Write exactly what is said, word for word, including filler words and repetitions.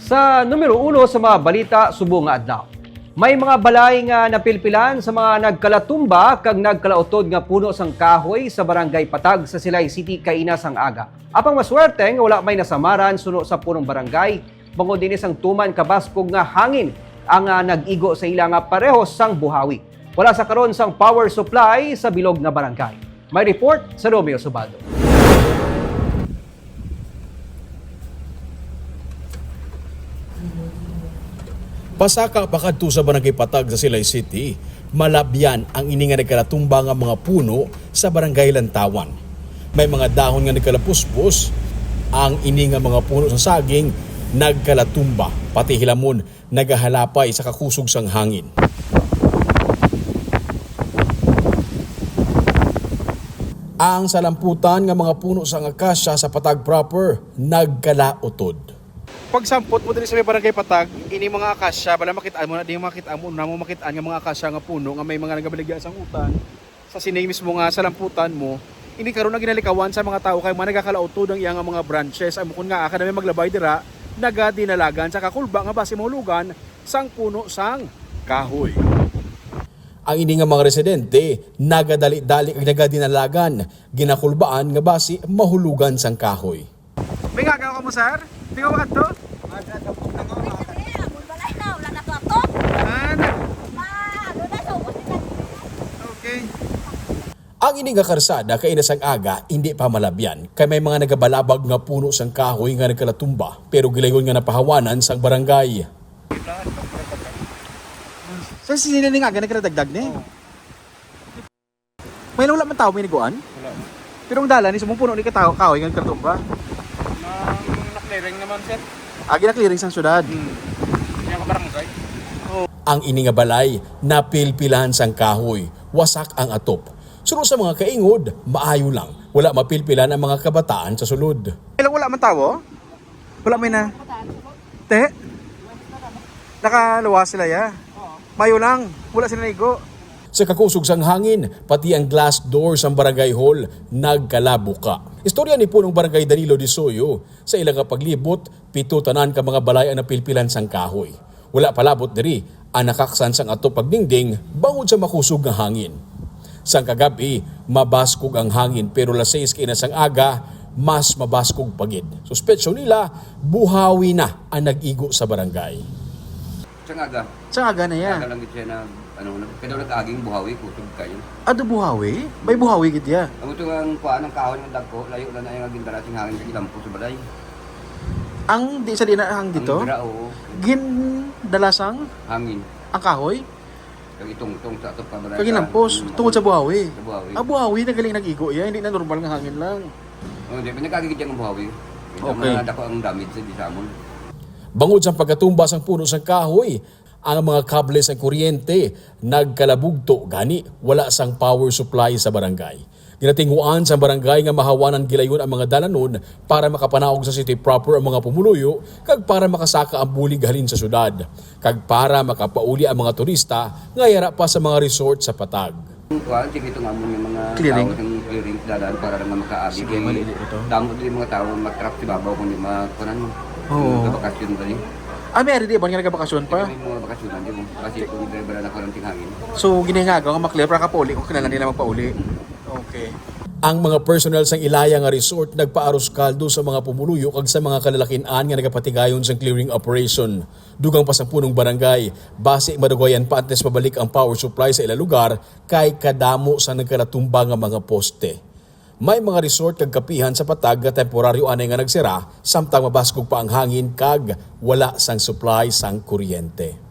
Sa numero uno sa mga balita subong nga adlaw, may mga balay nga napilpilan sa mga nagkalatumba kag nagkalautod nga puno sang kahoy sa Barangay Patag sa Silay City kaina sang aga. Apang maswerte nga wala may nasamaran suno sa punong barangay, bangod ini sang tuman ka baskog nga hangin ang, ah, nag-igo sa ila nga pareho sang buhawi. Wala sa karon sang power supply sa bilog nga barangay. May report sa Romeo Subaldo. Pasaka pa kadto sa Barangay Patag sa Silay City, malabyan ang ini nga nagkalatumba nga mga puno sa Barangay Lantawan. May mga dahon nga nagkalapuspos, ang ini nga mga puno sa saging nagkalatumba, pati hilamon nagahalapay sa kakusog sang hangin. Ang salamputan nga mga puno sang akasya sa Patag proper nagkalautod. Pagsampot mo diri sa may Barangay Patag, ini mga akasya, bala makit-an mo na, di makit-an mo na mo makit-an nga mga akasya nga puno nga may mga nagabaligya sang utan. Sa sini mismo nga salamputan mo, ini karon ang ginalikawan sa mga tawo kay mga nagakalautod ang iya nga mga branches. Amo kon nga kada may maglabay dira, nagadinalagan sa kakulba nga basi mahulugan sang puno sang kahoy. Ang ini nga mga residente nagadali-dali kag nagadinalagan, ginakulbaan nga basi mahulugan sang kahoy. May nga ka mo, sir? Di ka makadto? Wala na to ato. Ah, na. Ah, ano na, so, okay. Ang ini nga karsada kaina sang aga indi pa malabyan kay may mga nagabalabag nga puno sang kahoy nga nagkalatumba, pero gilayon nga napahawanan sang barangay. Sa sini ning aga nagkadagdag ni? May wala man tawo may niguan? Wala. Pero ang dalan ni sumong puno ni katawo kahoy nga nagkalatumba. Nang na-clearing naman, sir. Agi na clearing sang syudad. Hmm. Yung barangay. Ang ini nga balay napilpilan sang kahoy, wasak ang atop. Suno sa mga kaingod, maayo lang. Wala mapilpilan ang mga kabataan sa sulod. Ilang wala man tawo? Wala may na. Te? Nakaluwas sila ya. Mayo lang, wala sila naigo. Sa kakusog sang hangin, pati ang glass door sang barangay hall nagkalabuka. Istorya ni Punong Barangay Danilo Disoyo, sa ila nga paglibot, pito tanan ka mga balay ang napilpilan sang kahoy. Wala palabot diri ang nakaksan sang atop pagdingding bangod sa makusog nga hangin. Sang kagab-i, mabaskog ang hangin, pero las sais kaina sang aga, mas mabaskog pa gid. Suspetsyon nila, buhawi na ang nag-igo sa barangay. Sang aga. Sang aga na ya. Aga lang gid siya na, ano, nag-, kaya daw nag-aging buhawi, kusog kayo. Ado buhawi? May buhawi gid ya. Ang ito ang kuhaan ng kahoy ng dagko, layo na na yung agindara sing hangin sa ilampo sa balay. Ang di sa di na hang dito? Ang dira, oo. Gindalasang Hangin. Ang kahoy? Kag itungtong sa atop ka balay. Kag inampos, Mm, tungod sa buhawi. Sa buhawi. Ah, buhawi na galing nag-igo ya, hindi na normal nga hangin lang. Oh, di, pinagkagigit ang buhawi. Kaya Okay. Mga dako ang damage sa di sa amon. Bangod sa pagkatumba sang puno sang kahoy, ang mga kable sang kuryente nagkalabugto, gani wala sang power supply sa barangay. Ginatinguan sang barangay nga mahawanan gilayon ang mga dalanon para makapanaog sa city proper ang mga pumuluyo kag para makasaka ang bulig halin sa syudad, kag para makapauli ang mga turista nga yara pa sa mga resort sa Patag. Ang kuwan, sige, itong amon nga mga Clearing? Tao sa clearing, dalan para lang nga makaagi. Sige, kay mali ito. Damo din mga tao nga matrap sa babaw kung di ma-, kuwan mo. Oo. Nagabakasyon ba ni? Ah, may ari di ba nga nagabakasyon pa? May mga bakasyon, di mo. Kasi kung driver na kuwan ang tinghangin. So, ginahingagaw nga maklear para kapauli kung kinahanglan nila magpauli. Okay. Ang mga personnel sang Ilaya nga resort nagpaaros kaldo sa mga pumuluyo kag sa mga kalalakin-an nga nagapatigayon sang clearing operation. Dugang pa sang punong barangay, basi madugayan pa antes mabalik ang power supply sa ila lugar kay kadamo sa nagkalatumba nga mga poste. May mga resort kag kapihan sa Patag nga temporaryo anay nga nagsira samtang mabaskog pa ang hangin kag wala sang supply sang kuryente.